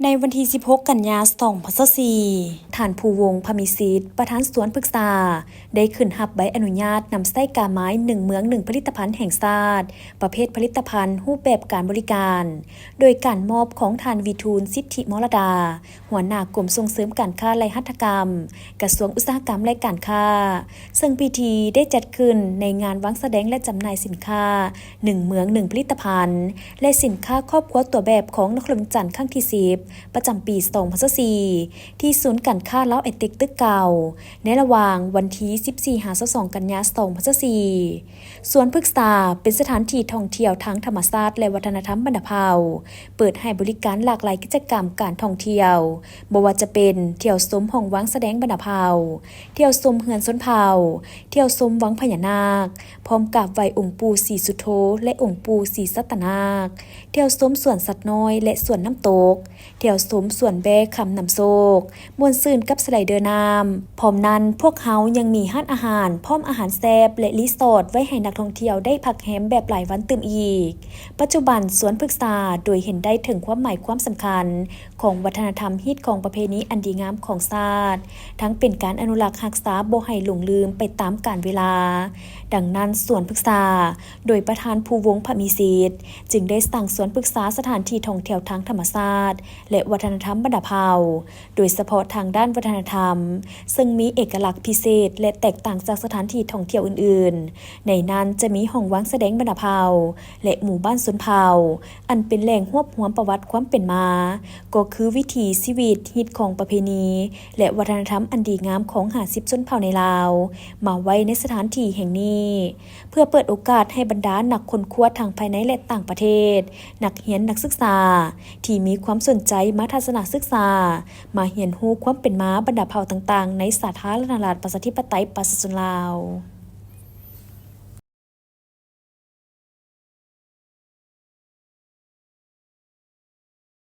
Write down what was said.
ໃນວັນທີສິບຫົກ ກັນຍາ ສອງພັນຊາວສີ່, ທ່ານ ພູວົງ ພະມີສິດ ປະທານສວນພຶກສາ ໄດ້ຂຶ້ນຮັບໃບອະນຸຍາດນຳໃຊ້ກາໄມ້ ໜຶ່ງເມືອງ ໜຶ່ງຜະລິດຕະພັນ ແຫ່ງຊາດ ປະເພດຜະລິດຕະພັນຮູບແບບການບໍລິການ ໂດຍການມອບຂອງທ່ານ ວິທູນ ສິດທິມໍລະດາ ຫົວໜ້າກົມສົ່ງເສີມການຄ້າ ແລະ ຫັດຖະກຳ ກະຊວງອຸດສາຫະກຳ ແລະ ການຄ້າ, ເຊິ່ງພິທີໄດ້ຈັດຂຶ້ນໃນງານວາງສະແດງ ແລະ ຈຳໜ່າຍສິນຄ້າ ໜຶ່ງເມືອງ ໜຶ່ງຜະລິດຕະພັນ ແລະ ສິນຄ້າຄອບຄົວຕົວແບບຂອງນະຄອນຫຼວງວຽງຈັນ ຄັ້ງທີສິບ ປະຈຳປີ ສອງພັນຊາວສີ່ ທີ່ສູນການຄ້າລາວໄອເຕັກ ຕຶກເກົ່າ ໃນລະຫວ່າງວັນທີສິບສີ່ ຫາ ຊາວສອງ ກັນຍາ ສອງພັນຊາວສີ່. ສວນພຶກສາເປັນສະຖານທີ່ທ່ອງທ່ຽວທາງທຳມະຊາດ ແລະ ວັດທະນະທຳບັນດາເຜົ່າ, ເປີດໃຫ້ບໍລິການຫຼາກຫຼາຍກິດຈະກຳການທ່ອງທ່ຽວ, ບໍ່ວ່າຈະເປັນທ່ຽວຊົມຫ້ອງວາງສະແດງບັນດາເຜົ່າ, ທ່ຽວຊົມເຮືອນຊົນເຜົ່າ, ທ່ຽວຊົມວັງພະຍານາກ, ພ້ອມກາບໄຫວ້ອົງປູ່ສີສຸໂທ ແລະ ອົງປູ່ສີສັດຕະນາກ, ທ່ຽວຊົມສວນສັດນ້ອຍ ແລະ ສວນນ້ຳຕົກ, ທ່ຽວຊົມສວນແບ້ຄຳນ້ຳໂຊກ, ມ່ວນຊື່ນກັບສະໄລເດີນ້ຳ. ພ້ອມນັ້ນ, ພວກເຮົາຍັງມີຮ້ານອາຫານ ພ້ອມອາຫານແຊບ ແລະ ຣີສອດໄວ້ໃຫ້ນັກທ່ອງທ່ຽວໄດ້ພັກແຮມແບບຫຼາຍວັນຕື່ມອີກ. ປັດຈຸບັນ, ສວນພຶກສາໂດຍເຫັນໄດ້ເຖິງຄວາມໝາຍຄວາມສຳຄັນຂອງວັດທະນະທຳ, ຮີດຄອງ, ປະເພນີອັນດີງາມຂອງຊາດ, ທັງເປັນການອະນຸລັກຮັກສາບໍ່ໃຫ້ຫຼົງລືມໄປຕາມການເວລາ. ດັ່ງນັ້ນ, ສວນພຶກສາ ໂດຍປະທານ ພູວົງ ພະມີສິດ ຈຶ່ງໄດ້ສ້າງສວນພຶກສາສະຖານທີ່ທ່ອງທ່ຽວທາງທຳມະຊາດ ແລະ ວັດທະນະທຳບັນດາເຜົ່າ, ໂດຍສະເພາະທາງດ້ານວັດທະນະທຳ, ເຊິ່ງມີເອກະລັກພິເສດ ແລະ ແຕກຕ່າງຈາກສະຖານທີ່ທ່ອງທ່ຽວອື່ນໆ. ໃນນັ້ນຈະມີຫ້ອງວາງສະແດງບັນດາເຜົ່າ ແລະ ໝູ່ບ້ານຊົນເຜົ່າ, ອັນເປັນແຫຼ່ງຮວບຮວມປະຫວັດຄວາມເປັນມາ, ກໍຄືວິຖີຊີວິດ, ຮີດຄອງ, ປະເພນີ ແລະ ວັດທະນະທຳອັນດີງາມຂອງຫ້າສິບຊົນເຜົ່າໃນລາວ ມາໄວ້ໃນສະຖານທີ່ແຫ່ງນີ້. ເພື່ອເປີດໂອກາດໃຫ້ບັນດານັກຄົ້ນຄວ້າທັງພາຍໃນ ແລະ ຕ່າງປະເທດ, ນັກຮຽນ, ນັກສຶກສາ ທີ່ມີຄວາມສົນໃຈມາທັດສະນະສຶກສາ, ມາຮຽນຮູ້ຄວາມເປັນມາບັນດາເຜົ່າຕ່າງໆ ໃນສາທາລະນະລັດ ປະຊາທິປະໄຕ ປະຊາຊົນລາວ.